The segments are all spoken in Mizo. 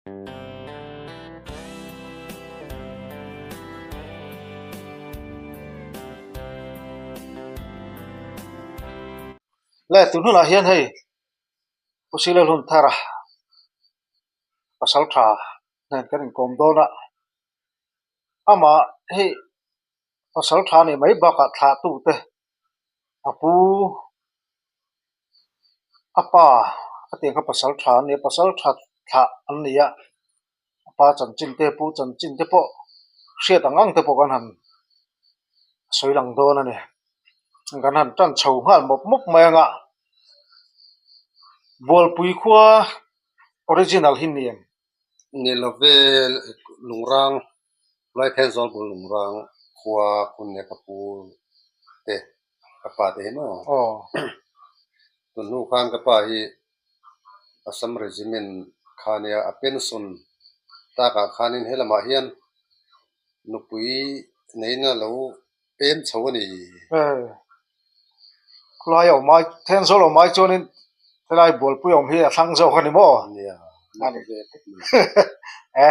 Le tun hunah hian hei Pu Silo Hlunthara pasal tha nen kan inkawm dawn a, amah hei pasal tha nih mai bakah thlahtute a pu a pa a tiang kha pasal tha an ni a, pasal tha thlah an ni a, a pa chanchin te pu chanchin te pawh hriat ang ang te pawh kan han sawi lang dawn a ni. Kan han tan chho nghal mawp mawp mai ang a, Bualpui khua original hi ni em? Ni love Lungrang Laithen Zawlbul Lungrang khua hun leh ka pu te ka pa te hi maw? Aw. Tun hnu khan ka pa hi Assam Regiment kha nia a pension takah khanin helamah hian nupui neiin a lo pem chho a ni. Ee, khulai a awm ai, Thenzawl a awm ai chuanin helai Bualpui a awm hi a thlang zawk a ni maw? Nia, a ni ve khawp mai. E,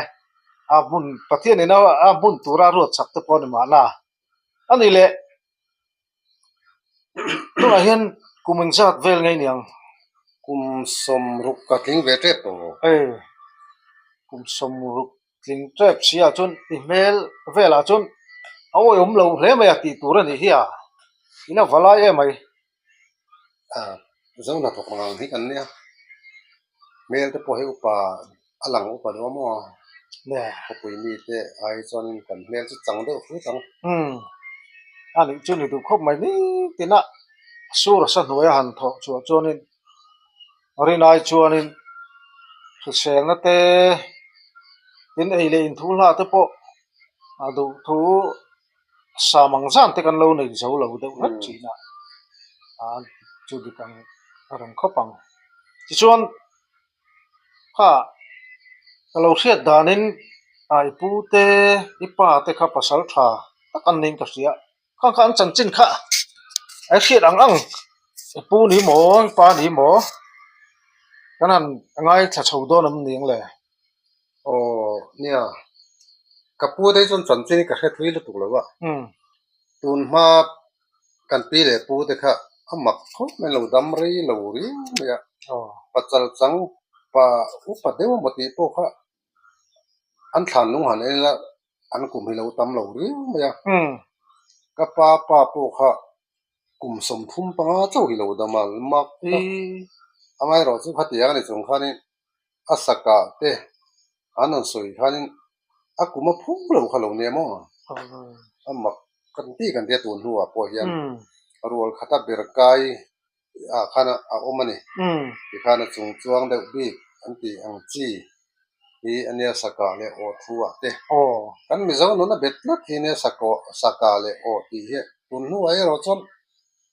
a hmun, Pathianin a hmun tura ruat chak te pawh a ni mahna. A nih leh, tunah hian kum engzat vel ngei niang? Kum 60 ka tling ve tep tawh. Ee, kum 60 Tling tep si ah chuan i hmel velah chuan a awihawm lo hle mai a tih tur a nih hi a, in a va lai em mai. Ah, zo hnathawk ang hi kan nia, hmel te pawh hi upa a lang upa deuh a maw? Nge. Khawpui mi te ai chuanin kan hmel chu chang deuh hrut ang. Umm, a nih chu ni duh khawp mai ni tina sur a sa hnuai a han thawh chhuah chuanin Rinai chuanin hriselna te tin ei leh inthu hla te pawh a duh thu sam ang zan te kan lo nei zo lo deuh hlek thin a, a chu dik ang a rawn khawp ang. Tichuan kha ka lo hriat danin a i pu te i pa te kha pasal tha tak an niin ka hria. Khang kha an chanchin kha a hriat ang ang i pu ni maw i pa ni maw kan han ngaithla chho dawn em ni ang le? Aw nia, ka pu te hi chuan chanchin hi ka hre thui lutuk lo a, tun hma kan pi leh pu te kha a mak khawp mai lo dam rei lo riau mai a, pachal chang pa upa deuh emaw tih pawh kha an thlan lung han en ila an kum hi lo tam lo riau mai a, ka pa pa pawh kha kum 35 chauh hi lo dam a, mak tak amaherawh chu khatiang a ni chung khanin a sakah te an rawn sawi khanin a kum a phum lo kha lo nia maw a mak kan ti kan tia tun hnuah pawh hian rual khata ber kai ah khan a awm a ni. Tikhan a chung chuang deuh bik an tih ang chi hi a nia sakah leh aw thu ah te. Kan Mizo nun a bet tlat hi nia sakawh sakah leh aw tih hi tun hnuah erawh chuan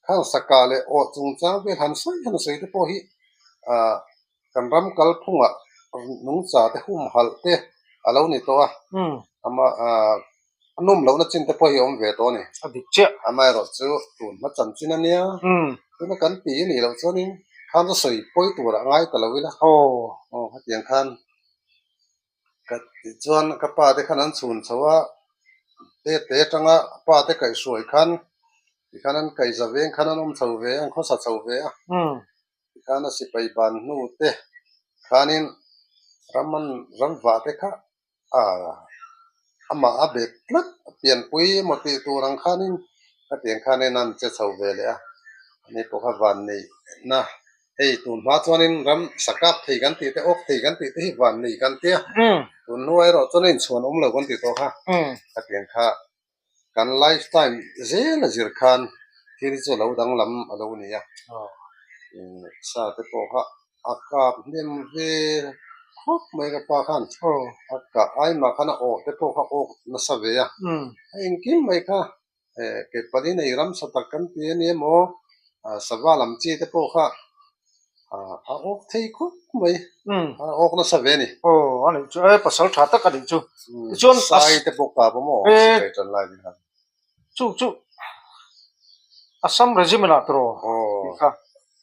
khang sakah leh aw chungchang vel han sawi han sawi te pawh hi ah kan ram kalphungah nungcha te humhalh te a lo ni tawh a, amah ah A nawm lohna chin te pawh hi a awm ve tawh a ni. A dik chiah. Amaherawh chu tun hma chanchin a nia. Tuna kan ti a nih loh chuanin khan chu sawi pawi turah ngai ta lo ila. Aw. Aw hetiang khan ka tih chuan ka pa te khan an chhun chho a, te te atanga pa te kaihhruai khan tikhan an kaihza veng khan an awm chho ve a, an khawsa chho ve a. Tikhan a sipai ban hnu te khanin ram an ram vah te kha a amah a bet tlat a pianpui emaw tih tur ang khanin khatiang khanin an che chho ve leh a, ani pawh kha van neihna hei tun hma chuanin ram sakap thei kan tih te awk thei kan tih te hi van nei kan tia tun hnuai erawh chuan a inchhuan awm lo kan ti tawh kha khatiang kha Kan life time zel a zir khan thil chu a lo danglam a lo ni a, sa te pawh kha a kap hnem ve khawp mai ka pa khan a kah ai mah khan a awh te pawh kha awk nasa ve a, a engkim mai kha ke pali nei ramsa tak kan ti a ni emaw sava lam chi te pawh kha a awk thei khawp mai, a awk nasa ve a ni. Aw a nih chu e pasal tha tak a nih chu. Tichuan Sai te pawh kap a maw sipai tan lai te khan. Chu chu Assam Regiment ah tiraw tih kha.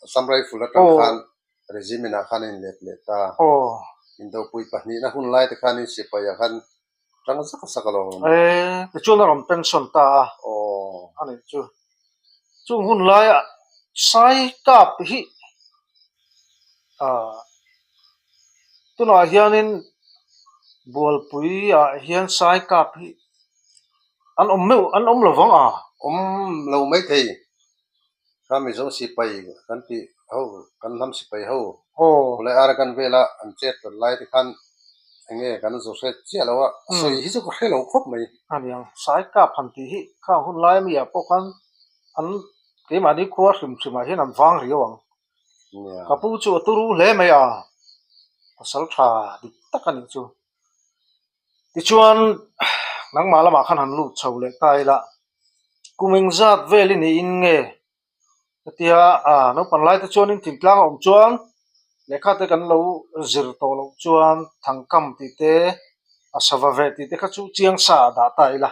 Assam Rifle atang khan Regiment ah khan a inlet leh ta. Aw. Indopui pahnihna hun lai te khanin sipai ah khan tang zak zak a lo awm. E, tichuan a rawn pension ta a. Aw. A nih chu. Chung hun laia sai kap hi ah tunah hianin Bualpui ah hian sai kap hi an awm meuh an awm lo vang a. Awm lo maithei. Kha Mizo sipai kan tih ho, kan hnam sipai ho, khulai Arakan vela an chet tat lai te khan eng nge kan zu hre chiah lo a, sawi hi chu ka hre lo khawp mai. A niang, sai kap han tih hi khang hun lai ami ah pawh khan an keimahni khua hrim hrim ah hian an vang riau ang. Ka pu chu a turu hle mai a, pasal tha dik tak a nih chu. Tichuan nangmah lamah khan han lut chho leh ta ila, kum engzat vel i niin nge? Hetia naupang laite chuanin thingtlang a awm chuan lehkha te kan lo zir tawh loh chuan thangkam tih te, a sava veh tih te kha chu chiang sa ah dah ta ila.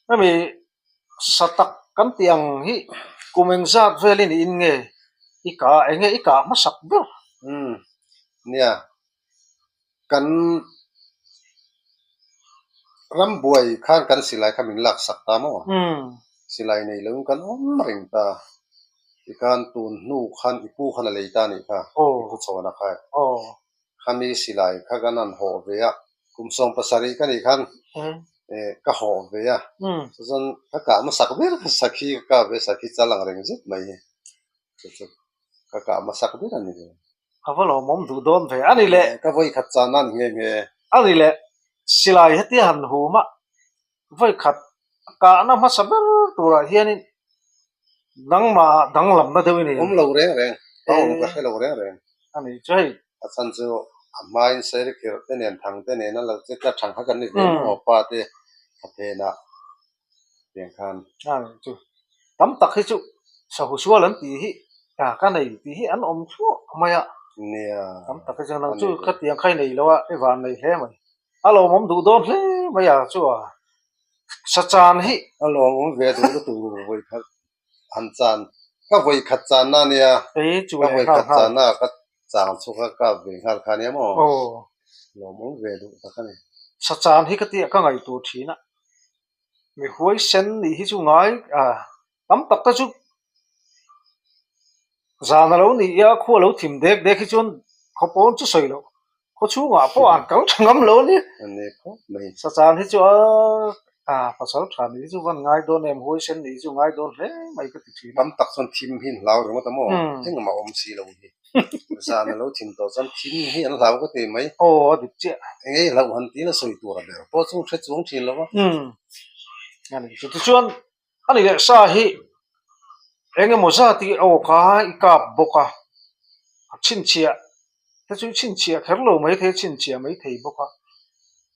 Hemi sa tak kan tih ang hi kum engzat vel i niin nge i kah a, enge i kah hmasak ber? Nia, Kan ram buai khan kan silai kha min lak sak ta maw? Silai nei loin kan awm reng ta. Tikhan tun hnu khan i pu khan a lei ta anih kha, i pu chhawna kha. Khami silai kha kan han hawh ve a, kum 70 ka nih khan ka hawh ve a. Chuchuan ka kah hmasak ber kha sakhi ka kah ve, sakhi chal ang reng zet mai hi. Chu chu ka kah hmasak ber a ni ve. A va lawmawm duh dawn ve. A ni le. Ka vawi khat chan a ni nghe nghe. A ni le. Silai hetia han hum a, vawi khat kahna hmasa ber turah hianin nangmah danglamna deuh i nei. Awm lo reng reng. A awm ka hre lo reng reng. A ni chu hei. A chhan chu a hmain Sairikirh te nen Thang te nen a lo che tlat thang kha kan ni ve maw pa te thaphenah. Tiang khan. A chu tam tak hi chu sahu sual an tih hi ka nei tih hi an awm thluah mai a. Nia. Tam tak hi chu nang chu khatiang kha i nei lo a, i van nei hle mai. A lawmawm duh dawn hle mai a chu a sachan hi. A lawmawm ve duh lutuk vawi khat han chan. Ka vawi khat chan na nia. Ka vawi khat chan na ka chang chhuk a kap ve nghal kha nia maw? Lawmawm ve duh tak a ni. Sachan hi ka tih ka ngaihtuah thin a. Mi huaisen nih hi chu ngai a tam tak te chu zan a lo nih a khua lo thim dek dek hi chuan khaw pawn chu sawi loh khaw chhungah pawh an kal tha ngam lo a ni. Sachan hi chu a pasal tha nih hi chu van ngai dawn em huaisen nih hi chu ngai dawn hle mai ka ti thin a. Tam tak chuan thim hi an hlau ringawt a maw? Engmah awm si lo hi. Zan a lo thin tawh chuan thim hi an hlau ka ti mai. Aw a dik chiah. Eng ei hlauh han tiin a sawi tur a ber pawh chu hre chuang thin lo va. Umm. A ni chu. Tichuan a ni leh sa hi eng emaw zat i aw kha i kap bawk a, a chhinchhiah te chu i chhinchhiah kher lo mai thei a chhinchhiah mai thei bawk a,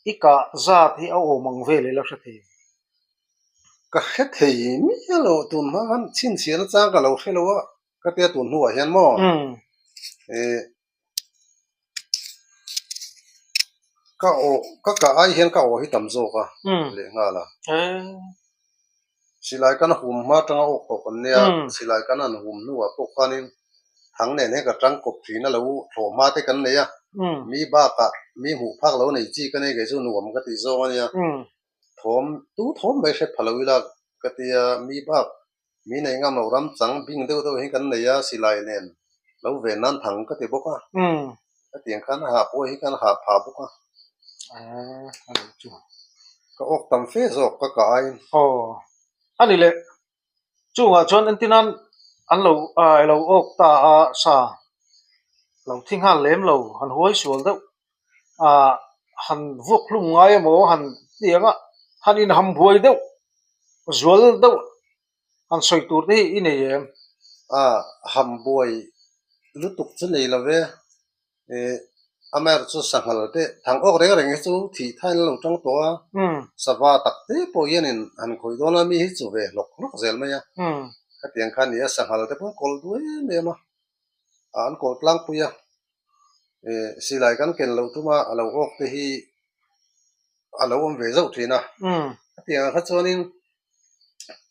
i kah zat hi a awm ang vel ila hre thei. Ka hre thei miah lo tun hma khan chhinchhiahna chang ka lo hre lo a. Ka tia tun hnuah hian maw eh ka aw ka kah ai hian ka aw hi tam zawk a leh nghal a. Silai kan hum hma atanga awk tawh kan nia silai kan han hum hnuah pawh khanin thang nen hian ka tang kawp thin a lo thlawh hma te kan nei a mi bakah mi hmuh phak lo nei chi ka nei kei chu nuam ka tih zawng a nia thawm tu thawm mai hre pha lo ila ka tia mi bak Mi nei ngam lo ram chang bing deuh deuh hi kan nei a, silai nen lo ven nan thang ka ti bawk a. Hetiang khan a hah pawh hi khan a hah phah bawk a. Ka awk tam fe zawk ka kah aiin. Aw, a ni leh. Chungah chuan entin an lo lo awk ta a sa lo thi nghal lem lo, han huai sual deuh han vuak hlum ngai emaw han ti ang a, han inham buai deuh zual deuh han sawi tur te hi i nei em? A ham buai lutuk chu nei lo ve, amaherawhchu chu sanghal te thang awk reng reng hi chu thih thain a lo tang tawh a, sava tak te pawh hianin han khawih dawn a mi hi chu ve hlawk hlawk zel mai a, khatiang kha a ni a, sanghal te pawh kawlh duh em em a, an kawlh tlangpui a. Silai kan ken loh tuma a lo awk te hi a lo awm ve zauh thin a. Hetiang ah kha chuanin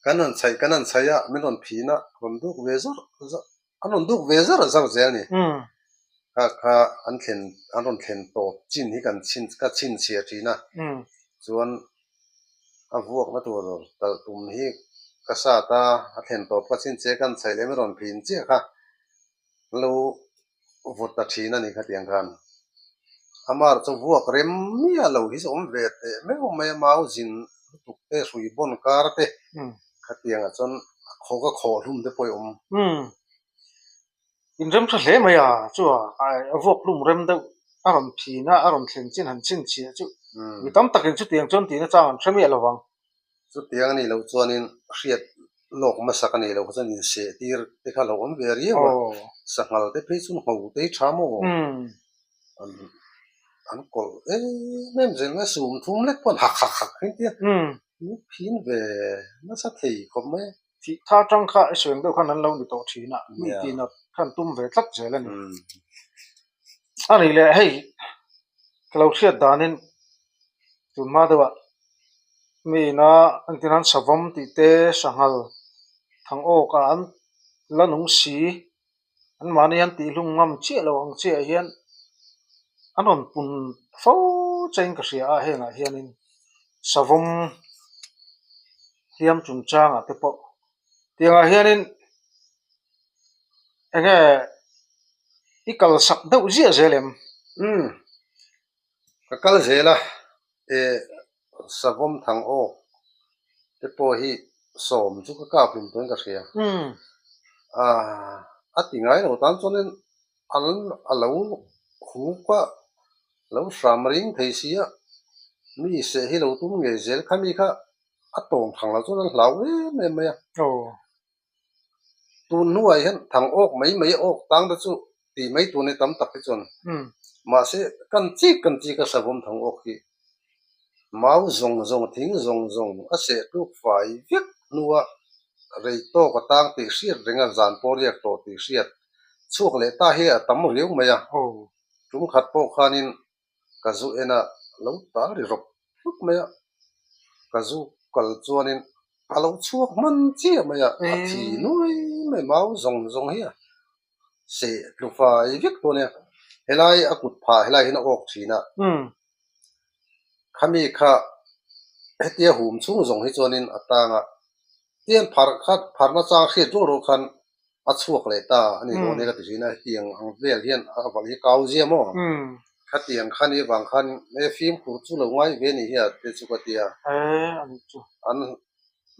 kan rawn chhaih kan rawn chhaih a, min rawn phin a, rawn duk ve zawr zawr an rawn duk ve zawr zawr zel a ni. Kha kha an thlen an rawn thlen tawp chin hi kan chhin ka chhinchhiah thin a, chuan a vuakna tur talh tum hi ka sat a, a thlen tawp ka chhinchhiah kan chhaih leh mai rawn phin chiah kha an lo vawt ta thin a ni khatiang khan. Amah chu vuak rem miah lo hi chu awm ve teh meuh mai a, mau zin lutuk te hrui bawn kar te khatiangah chuan a khawk a khawh hlum te pawh i awm. Inrem tha hle mai a, chu a vuak hlum rem deuh a rawn phin a, a rawn thlen chin han chhinchhiah chu mi tam takin chutiang chuan tihna chang an hre miah lo vang. Chutiang a nih loh chuanin hriat lawk hmasak a nih loh kha chuan inseh tir te kha a lo awm ve riau a, sanghal te phei chu ngho te hi tha maw? An kawlh em em zel mai a, sum thum lek pawh an hak hak hak hi tia min phin ve nasa thei khawp mai a. Thih tha tang kha i sawi ang deuh khan an lo ni tawh thin a, mi tinat khan tum ve tlat zel a ni. A nih leh hei ka lo hriat danin tun hma deuhah mi ina engtin an savawm tih te sanghal thang awk ah an la nung si an mahni an tihhlum ngam chiah lo ang chiah hian an rawn pun fo chein ka hria a hengah hianin savawm hliam chungchangah te pawh tiangah hianin eng nge i kal sak deuh ziah zel em? Umm ka kal zel a eh savawm thang awk te pawh hi sawm chu ka kap hlum turin ka hria ah a ti ngai lo tan chuanin an a lo huk a lo hram ring thei si a mi seh hi lo tum ngei zel kha mi kha a tawng thang lo chuan an hlau em em mai a. Tun hnuah hian thang awk mai mai awk tang te chu tih mai tur ni tam tak hi chuan mahse kan chik kan chik a savawm thang awk hi mau zawng zawng thing zawng zawng a seh tluk fai vek hnua rei tawk a tang tih hriat reng a zan pawh riak tawh tih hriat chhuak leh ta hi a tam riau mai a tum khat pawh khanin ka zu en a lo tal ri rawp rawp mai a, ka zu kal chuanin a lo chhuak hman chiah mai a, a thi nuai mai mau zawng zawng hi a seh tlu fai vek dawn nia, helai a kut phah helai hian a awk thin a, khami kha hetia hum chhung zawng hi chuanin a tang a, tian pharh kha pharhna chang hriat rual rual khan a chhuak leh ta a ni dawn e ka ti thin a, hetiang ang vel hian a valh hi kau zia maw? Khatiang kha ni vang khan e fimkhur chu lo ngai ve ni hi a te chu ka ti a, an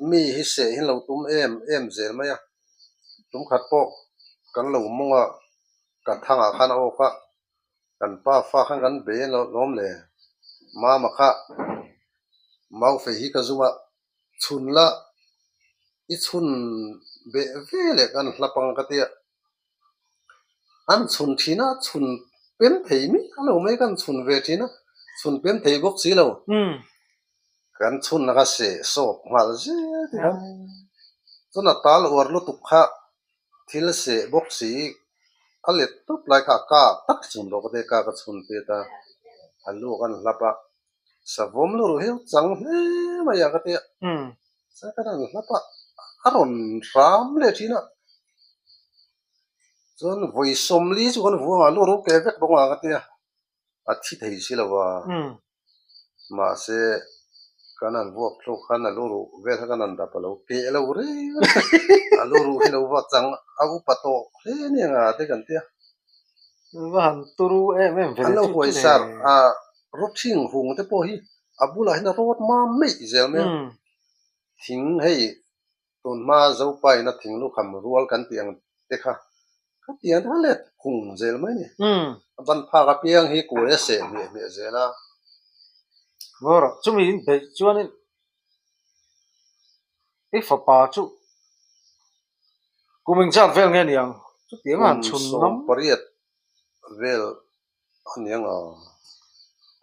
mi hi seh hi lo tum em em zel mai a, tum khat pawh kan lo mawng a, ka thangah khan a awk a, kan pa fa khan kan bei a lawm le, mama kha maufei hi ka zum a. Chhun la i chhun beh ve leh kan hlap ang ka tia. An chhun thin a, chhun pem thei miah lo mai kan chhun ve thin a, chhun pem thei bawk si lo. Kan chhun a ka seh sawp nghal zel ti khan. Chuan a tal uar lutuk kha thil seh bawk si a let tawp lai kha a kak tak chhun rawh ka tia ka ka chhun pet a, a luak an hlap a. Savawm lu ruh hi chang hle mai a ka ti a, chuan an hlap a, a rawn hram leh thin a, chuan vawi sawmli chu kan vuang a, lu ruh ke vek bawk a ka ti a, a thi thei si lo a, mahse kan han vuak thluk khan a lu ruh vel kha kan han dap a lo keh lo reng a, a lu ruh hi lo va chang a upa tawh hle nia nga te kan ti a. Va han turu em em ve An lo huai sar a rawthing hung te pawh hi a bulah hian a rawt mam meih zel mai a. Thing hei tun hma Zopa ina thing lukham rual kan tih ang te kha khatiang te kha let hung zel mai a ni. A ban phak apiang hi kuai a seh hmiah hmiah zel a. Ngawr chumi in beih chuanin i fapa chu Kum engzat vel nge niang? Chutiang a han chhun ngam. Kum 18 vel a niang a.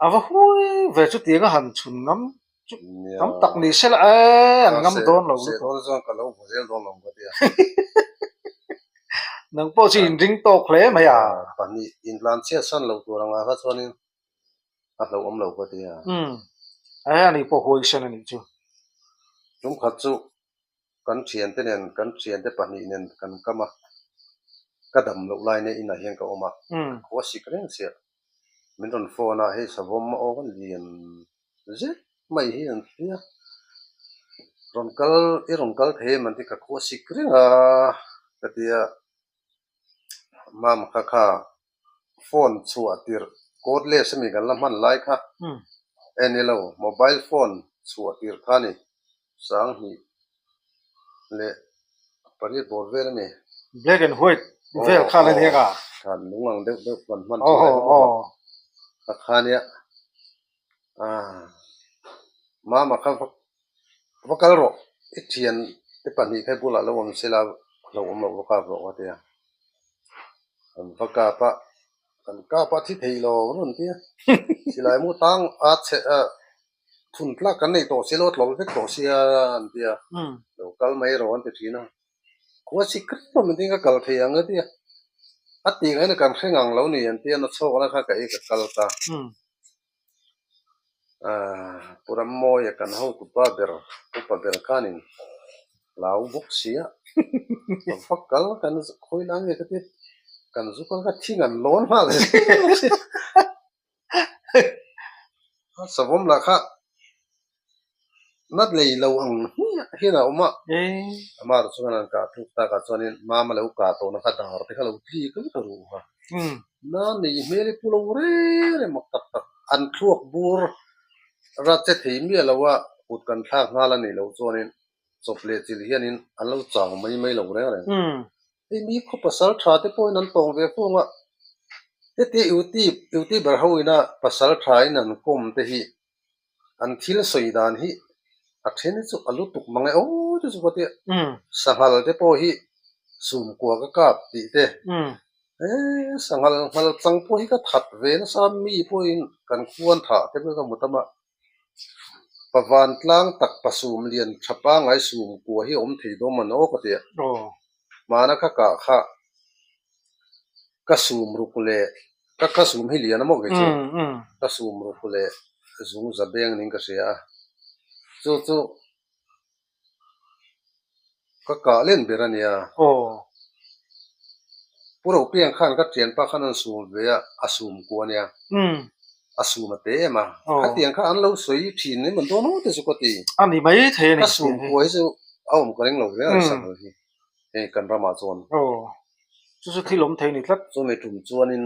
A va hui ve chutiang a han chhun ngam chu tam tak ni se la e an ngam dawn lo lutuk. Dawn chuan ka lo vaw zel dawn lo ka ti a. Nang pawh chu inring tawk hle mai a. Pahnih intlan chhiat san lo tur anga kha chuanin a hlauhawm lo ka ti a. Umm e ani pawh huaisen a nih chu. Tumkhat chu kan thiante nen kan thiante pahnih nen kan kam a. Ka dam loh lai nia inah hian ka awm a, ka khua sik reng chiah. Min rawn phone a, hei savawm a awk a lian zet mai hi an ti a, rawn kal i rawn kal thei em an ti, ka khua sik reng a ka ti a, Mama kha kha phone chhuah tirh cordless ami kan la hman lai kha e ni lo, mobile phone chhuah tirh kha a ni. 2000 leh pariat bawr vel a ni. Black and white vel kha la nia ka. Khan lung ang deuh deuh kan hman chu lai bawk a kha nia. Mama kha va kal rawh i thian te pahnih kha i bulah lo awm se la lo awm loh va kap rawh ka ti a. Kan va kap a, kan kap a thi thei lo rawn ti a. Silai mu tang a chhe a. Thun tlak kan nei tawh si lo, tlawlh vek tawh sia an ti a, lo kal mai rawh an ti thin a, khua si khat pawh min tin ka kal thei ang a ti a, a tih ngaihna kan hre ngang lo ni an ti a, na chhawkna kha ka ei ka kal ta. Aaa Pu Rammawia kan hotupa ber, upa ber khanin hlau bawk si a, ka va kal kan khawi lai nge ka ti, kan zu kal kha thing an lawn nghal zel si. Savawm lah kha nat lei lo ang hmiah hian a awm a, amah erawh chuan an kah tluk takah chuanin mama lo kah tawhna kha dar te kha lo tlik vek a ruh a, na nei hmel hi pu lo reng reng mak tak tak an thluak bur rat che thei miah lo a kut kan thlak nghal a nih loh chuanin chawp leh chilh hianin an lo chau mai mai lo reng reng. Hei mi khaw pasal tha te pawhin an tawng ve fung a, hetia YouTube youtuber ho ina pasal tha in an kawm te hi an thil sawi dan hi a then hi chu a lutuk mang e aw te chu ka tia, sanghal te pawh hi sumkua ka kap tih te, eh sanghal nghal chang pawh hi ka that ve nasa mi pawhin kan khuan thah te pawh hi ka hmu tam a. Pa vantlang tak pa sum lian tha pangai sum kua hi a awm thei dawn man aw ka ti a. Hmana ka kah kha ka sum ruk leh ka ka sum hi lian a maw kei chu ka sum ruk leh zung za beng ning ka hria a chu chu Ka kah len ber a nia. Aw. Pu Ropiang khan ka thianpa khan an sum ve a, a sum kuah a nia. A sum a te em a. Khatiang kha an lo sawi thin mai man dawn aw te chu ka ti. A ni mai thei a ni. Ka sum kuah hi chu a awm ka ring lo hle a ni Sanghal hi hei kan ramah chuan. Aw. Chu chu thil awm thei a ni tlat. Chumi tum chuanin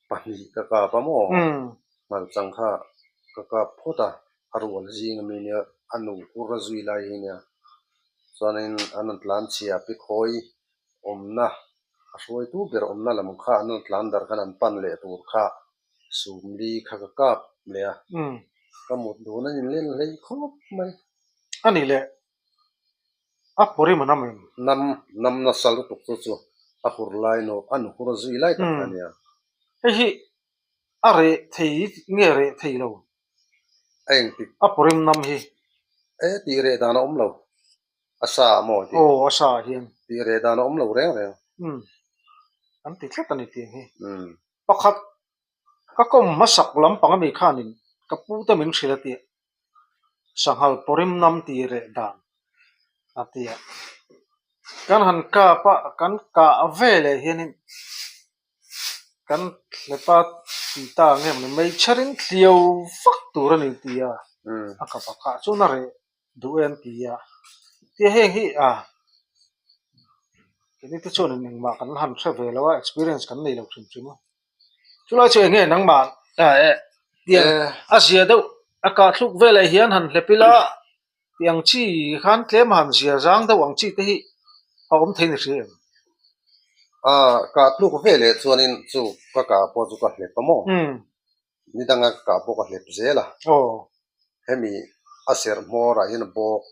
pahnih ka kap a maw? Nghalchang kha ka kap phawt a, a rual zing ami nia, a nu hur a zui lai hi nia. Chuanin an rawn tlan chhia pi khawi awmna, a hruaitu ber awmna lam kha an rawn tlan darh khan an pan leh tur kha sumli kha ka kap leh a, ka mut dun a inlen hlei khawp mai. A nih leh a pawrim a nam em? Nam, nam nasa lutuk chu chu a hur lai nu, a nu hur a zui lai tak kha nia. Hei hi A reh thei nge reh thei lo? A engtik? A pawrim nam hi. E tih reh dan a awm lo. A sa a maw tih? Aw a sa ah hian. Tih reh dan a awm lo reng reng. Umm. An ti tlat a ni tih hi. Pakhat ka kawm hmasak lampang ami khanin ka pu te min hrilh a tih. Sanghal pawrim nam tih reh dan a ti a. Kan han kap a, kan kah veleh hianin Kan hlepa ti ta nge mawni meichherin thliau vak tur a ni ti a, a ka pakah chuan a reh duh em ti a, tia heng hi a keini te chuan engmah kan han hre ve lo a, experience kan nei lo hrim hrim a, chulai chu eng nge nangmah tiang a zia deuh a kah thluk velah hian han hlep ila. Tih ang chi khan tlem han zia zang deuh ang chi te hi a awm thei ni hria em? A, kah tluk ve leh chuanin chu ka kah pawh chu ka hlep a maw? Ni danga ka kah pawh ka hlep zel a. Aw. Hemi a serh hmawrah hian bawk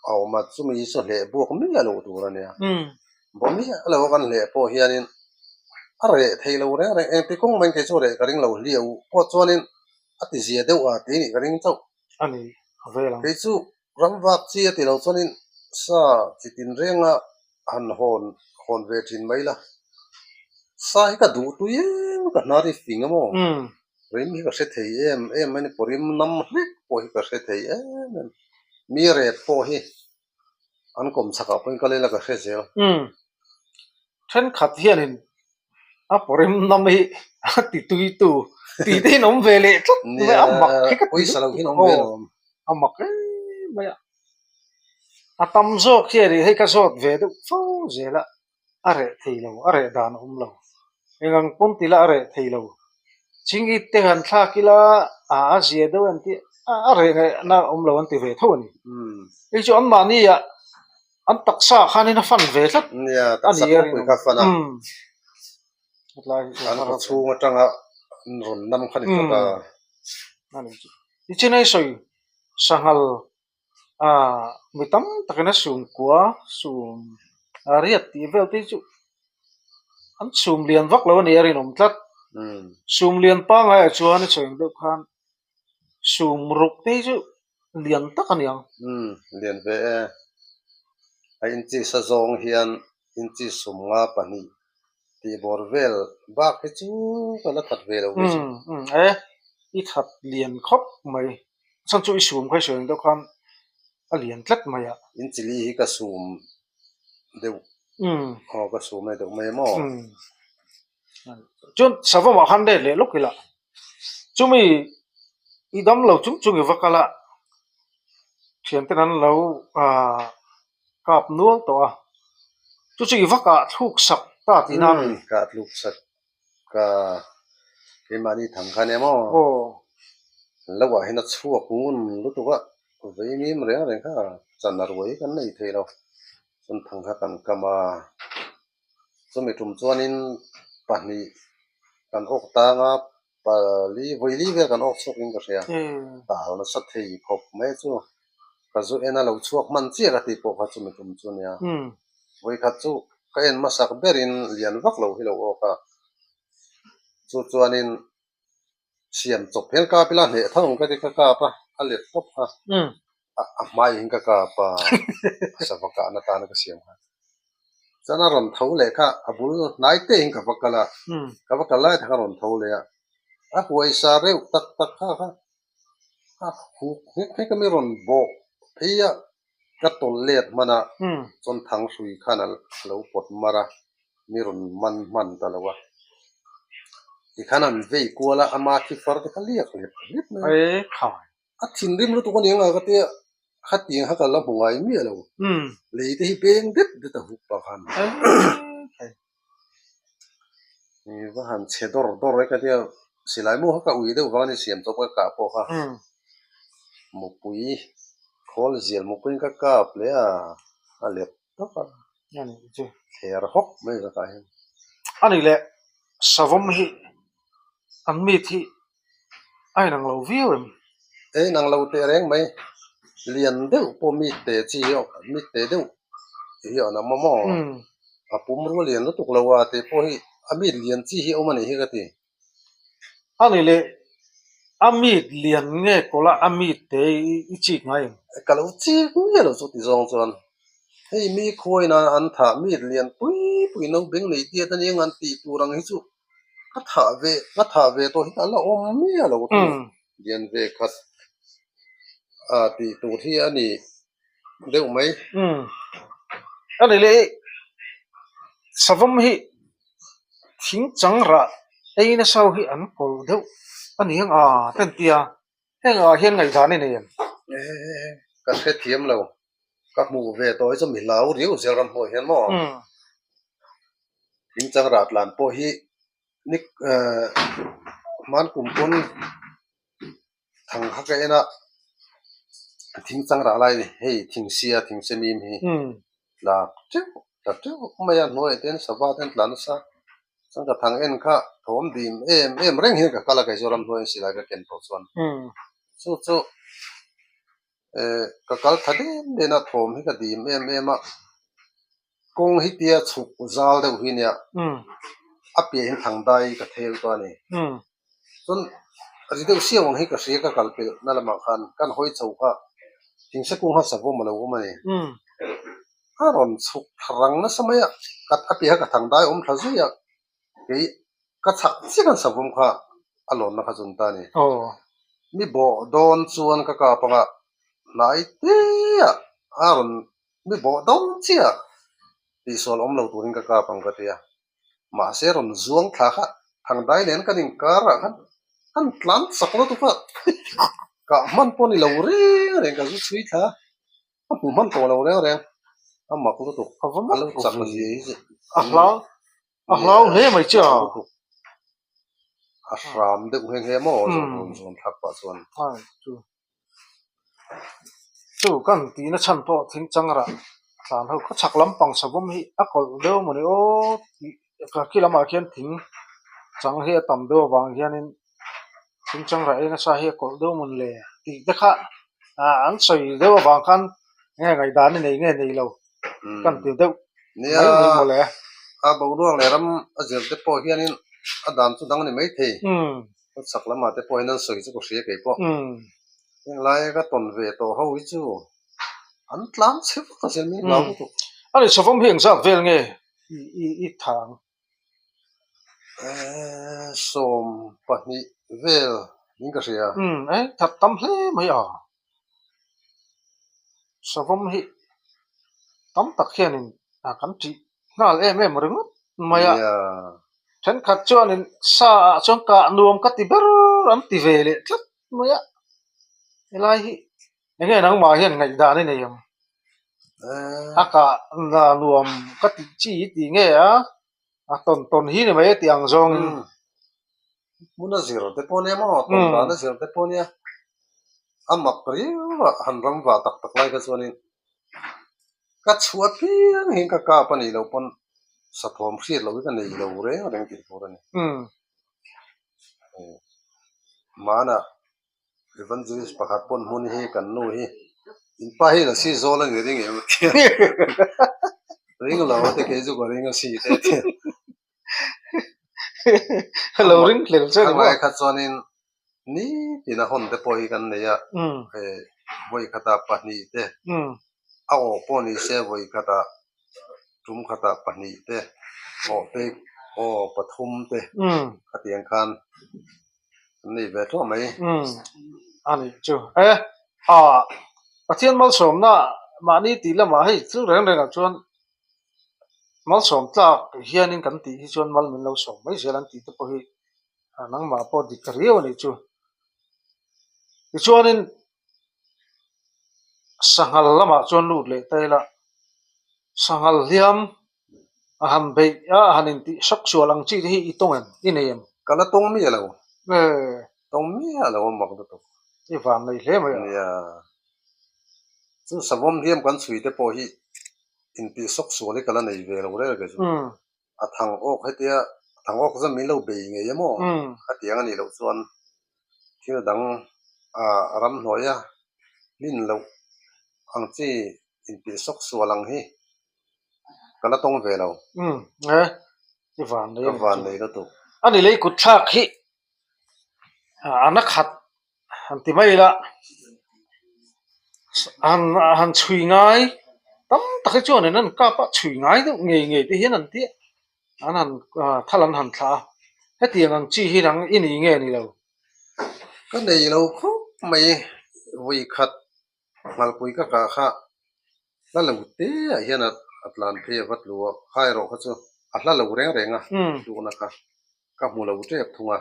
a awm a, chumi hi chu hleh buak miah loh tur a nia. Baw miah lo a kan hleh pawh hianin a reh thei lo reng reng. Engti kawng mai kei chu reh ka ring lo hliau pawh chuanin a ti zia deuh a tih nih ka ring chauh. A ni a vel ang. Kei chu ram vak chi a ti lo chuanin sa chi tin renga han hawn hawn ve thin mai la. Sa hi ka duh tui em ka hnar hi fing a maw? Rim hi ka hre thei em em mai ni pawh rim nam hlek pawh hi ka hre thei em em. Mi rep pawh hi an kawm chhakah pawhin ka lela ka hre zel. Thenkhat hianin a pawrim nam hi a ti tuitu tih te hian awm ve leh tlat mai a, a mak hi ka ti Pawisa lo hian awm ve lo. A mak em mai a. A tam zawk hian hei ka zawt ve deuh fo zel a, a reh thei lo, a reh dan a awm lo. Eng ang pawn ti la a reh thei lo. Chingit te han thlak ila a a zia deuh an tih a reh ngaihna a awm lo an ti ve tho a ni. Hei chu anmahni ah An taksa khanin a fan ve tlat. Nia, taksa kawngpui kha a fan a. An khaw chhung atanga rawn nam kha ni tlat a. Nichin a i sawi sanghal mi tam takin a sum kua, sum riat tih vel te hi chu an sum lian vak lo a ni a rinawm tlat. Sum lian pangaiah chuan i sawi ang deuh khan Sum ruk te hi chu lian tak a ni ang. Umm, lian ve e. A inchi sa zawng hian inchi sum nga pahnih tih bawr vel bak hi chu ka la that ve lo ve chu. Umm, umm, e, i that lian khawp mai. Chhan chu i sum kha i sawi ang deuh khan a lian tlat mai a. Inchi li hi ka sum deuh. Umm. Aw, ka sum e deuh mai maw? Umm. Chuan savawmah khan let leh lawk ila chumi i dam lo chung chung i va kal a thianten an lo ah kap nual tawh a chu chu i va kah thluk sak ta tihna a ni. Kah thluk sak ka keimahni thang kha nia maw? Aw. Lo ah hian a chhuak ngun lutuk a vei mim reng reng kha chan a ruai kan nei thei lo chuan thang kha kan kam a. Chumi tum chuanin pahnih kan awk tang a, pali vawili vel kan awk chhuak in ka hria. Tal nasa thei khawp mai chu ka zu en a lo chhuak hman chiah ka tih pawh kha chumi tum chu nia. Vawikhat chu ka en hmasak berin lian vak lo hi lo awk a, chu chuanin Siam chawp hian kap ila hneh tho ang ka ti ka kap a, a let tawp kha a hmai in ka kap a, sava kahna tana ka siam kha. Chuan a rawn tho leh kha a bul hnai te in ka va kal a, ka va kal lai tak a rawn tho leh a, a huaisa reuh tak tak kha kha a huk nghek nghek a mi rawn bawh phei a, ka tawlh let hman a, chuan thang hrui khan a lo pawt mar a. Mi rawn man hman ta lo a, tikhan an vei kual a, ama thi far te kha liak lep lep mai a. A thinrim lutuk a ni ang a ka tia, khatiang kha ka la hmu ngai miah lo, lei te hi beng det det a huk pah khan. Va han chhe dawr dawr e ka tia, silai mu kha ka ui deuh vang a ni siam tawp ka kah pawh kha mupui khawl zial mupuiin ka kap leh a, a lep tawp a. Thler hawk mai zakah hian. A nih leh savawm hi an meat hi a inang lo viau em? A inang lo teh reng mai. Lian deuh pawh meat te chi hi meat te deuh hi a awm a maw? A pum rua lian lutuk lo a tih pawh hi a meat lian chi hi a awm a nih hi ka ti. A ni leh, a meat lian nge kawlh a, a meat te i chik ngai em? Ka lo chik miah lo chu ti zawng chuan hei mi khuain a an thah meat lian pui pui no beng nei diat a nia ngan tih tur ang hi chu ka thah ve ka thah ve tawh hi a la awm miah lo thung lian ve khat a tih tur hi a ni deuh mai. A ni leh, savawm hi Thing chang rah ei nasa ho hi an kawlh deuh a ni ang a ka ti a, heng ah hian ngaihdan i nei em? Ka hrethiam lo, ka hmuh ve tawh hi chu mi hlau riau zel ram hmuh hian maw? Thing chang rah tlan pawh hi ni hman kum pawn thang kha ka en a, thing chang rah lai hei thing sia thing se mim hi tla teuh tla teuh mai a hnuaiah te hian sava te an tla nasa chuan ka thang en kha thawm dim em em reng hian ka kal a kei chu ramhnuai silai ka ken tawh chuan chu chu eh ka kal tha den den a thawm hi ka dim em em a kawng hi tia chhuk zal deuh hi nia a piah in thang dai ka thel tawh a ni. Chuan ri deuh siau ang hi ka hria ka kal pelh na lamah khan kan hawi chho kha thingse kung kha savawm a lo awm a ni. A rawn chhuk thla rang nasa mai a, ka a piaha ka thang dai awm thla zui a, kei ka chhak chiah khan savawm kha a lawnna kha chun ta a ni. Mi bawh dawn chuan ka kap anga hnai te ah a rawn mi bawh dawn chiah. Tihsual awm lo turin ka kap ang ka ti a. Mahse rawn zuang thla kha Thangdai nen kan inkar ah khan kan tlan chak lutuk a, kah hman pawh ni lo reng reng ka zu chhui thla a, ka hmu hman tawh lo reng reng, a mak lutuk, A va a mak lo chak ve. zia hi chu A hlau, a hlau hle mai che a. Lutuk. A hram deuh nghe nghe maw zawng rawn zuan thlak pah chuan. Hai chu. Chu kan tihna chhan pawh thing chang rah tlan ho khaw chhak lampang savawm hi a kawlh deuh mawni aw tih ka khi lamah khian thing chang hi a tam deuh avang hianin thing chang rah ei nasa hi a kawlh deuh mawni le tih te kha ah an sawi deuh avang khan nge ngaihdan a nei nge nei lo kan ti deuh Nia mai mai mawle. A boruak leh ram a zir te pawh hianin a dan chu dang a ni maithei. Khaw chhak lamah te pawh hian an sawi chu ka hria kei pawh. Heng laia ka tawn ve tawh ho hi chu an tlan chhe vak a zel min hlau lutuk. A ni savawm hi engzat vel nge i tha ang? 20 vel in ka hria. E that tam hle mai a. Savawm hi tam tak hianin kan ṭih nghal em em ringawt mai a. Thenkhat chuanin sa ah chuan kah nuam ka ti ber an ti ve leh tlat mai a. Helai hi eng nge nangmah hian ngaihdan i nei ang? A kah nuam ka tih chi i tih nge a? A tawn tawn hi ni mai a tih ang zawngin. Hmun a zir te pawh nia maw? Tawn dan a zir te pawh nia. A mak riau a, han ram vah tak tak lai kha chuanin ka chhuah piang hian ka kap a nih loh pawn sathawm hriat loh hi ka nei lo reng reng tih tur a ni. Hmanah Evangelist pakhat pawn hmun hi kan nu hi in pa hi lasi zawl a ni ring em a tia ring lo te kei chu ka ring a si te a tia. Lo ring hlel che ni maw? Khanglai kha chuanin nitin a hawn te pawh hi kan nei a, vawi khatah pahnih te, a awh pawh ni se vawi khatah tum khatah pahnih te, awh te aw pathum te khatiang khan kan nei ve tawh mai. A nih chu. E, a Pathian malsawmna mahni tih lamah hei thil reng rengah chuan Malsawm tlak hianin kan tih hi chuan mal min lo sawm mai zel an tih te pawh hi nangmah pawh dik ta riau a nih chu. Tichuanin sanghal lamah chuan lut leh ta ila, sanghal hliam a han beih a, a han intih hrek sual ang chi te hi i tawng em? I nei em? Ka la tawng miah lo. Tawng miah lo a mak lutuk. I van nei hle mai a. Nia. Chu savawm hliam kan chhui te pawh hi Intih sawk sual hi ka la nei ve lo rel ke chu. A thang awk hetia a thang awk zam min lo bei ngei emaw khatiang a nih loh chuan thil dang a ramhnuaia hlin loh ang chi intih sawk sual ang hi ka la tawng ve lo. I van nei Ka van nei lutuk. A ni lei kut thlak hi a na khat Han ti mai ila, han han chhui ngai tam tak hi chuan in an kap a, chhui ngai deuh ngei ngei te hian an ti a, an han thal an han thlah a, hetiang ang chi hi nang i ni nge ni lo? Ka nei lo khawp mai, vawi khat nghalpui ka kah kha hla lo te ah hian a tlan phei a va tlu a, kha erawh kha chu a hla lo reng reng a, tlukna kha ka hmu lo tep thung a.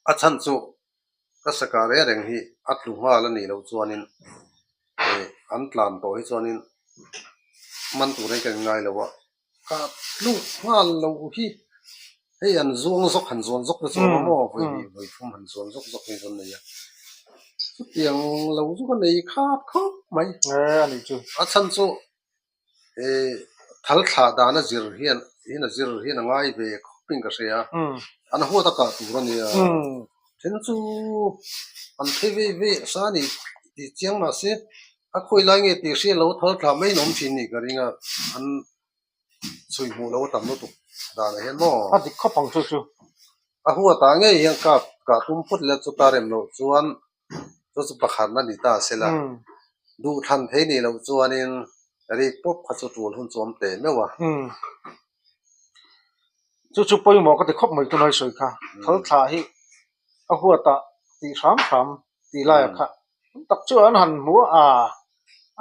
A chhan chu ka saka reng reng hi a tlu nghal a nih loh chuanin an tlan tawh hi chuanin man turin ka inngai lo a. Ka tluk nghal lo hi hei an zuang zawk han zuan zawk te chu awm a maw vawi hnih vawi thum han zuan zawk zawk hi chu an nei a chutiang lo chu ka nei khat khawp mai a chhan chu thal thlah dan a zir hian in a zir hian a ngai ve khawp in ka hria an huat a kah tur a nia then chu an phei vei vei a sa a ni tih chiang mahse A khawi lai nge tih hriat lo thal thlah mai in awm thin nih ka ring a, an chhui hmuh lo a tam lutuk danah hian maw? A dik khawp ang chu chu. A huatah ngei hian kap kah tum phawt ila chuta rem loh chuan chu chu pakhatna ni ta se la, duhthlan thei nih loh chuanin rik pawp kha chu tul hun chu awm teh meuh a. Chu chu pawimawh ka ti khawp mai tunai sawi kha, thal thlah hi a huatah tih hram hram tih laiah kha Tam tak chu an han hmu a,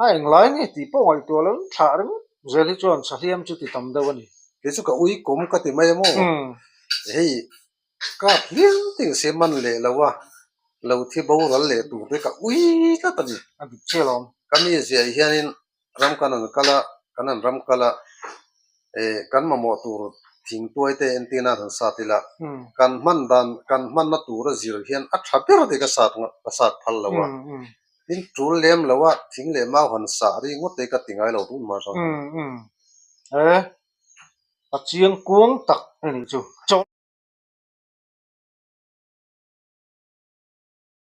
a englai nge tih pawh ngaihtuah lo in thlah ringawt zel hi chuan sahliam chu ti tam deuh a ni. Kei chu ka ui kawm ka ti mai a maw? Hei kap hliam ting se man leh lo a, lo thi boral leh tur te ka ui tlat a ni. A dik chiah alawm. Ka mi ziah hianin ram kan han kal a, kan han ram kal a, eh kan mamawh tur thingtuai te entir nan han sat ila, kan hman dan, kan hmanna tura zir hian a tha ber te ka sat ka sat phal lo a. Tin tul lem lo a, thing leh mau han sah ri ngawt te ka ti ngai lo tun hma hrang. Eh, a chiang kuang tak a nih chu.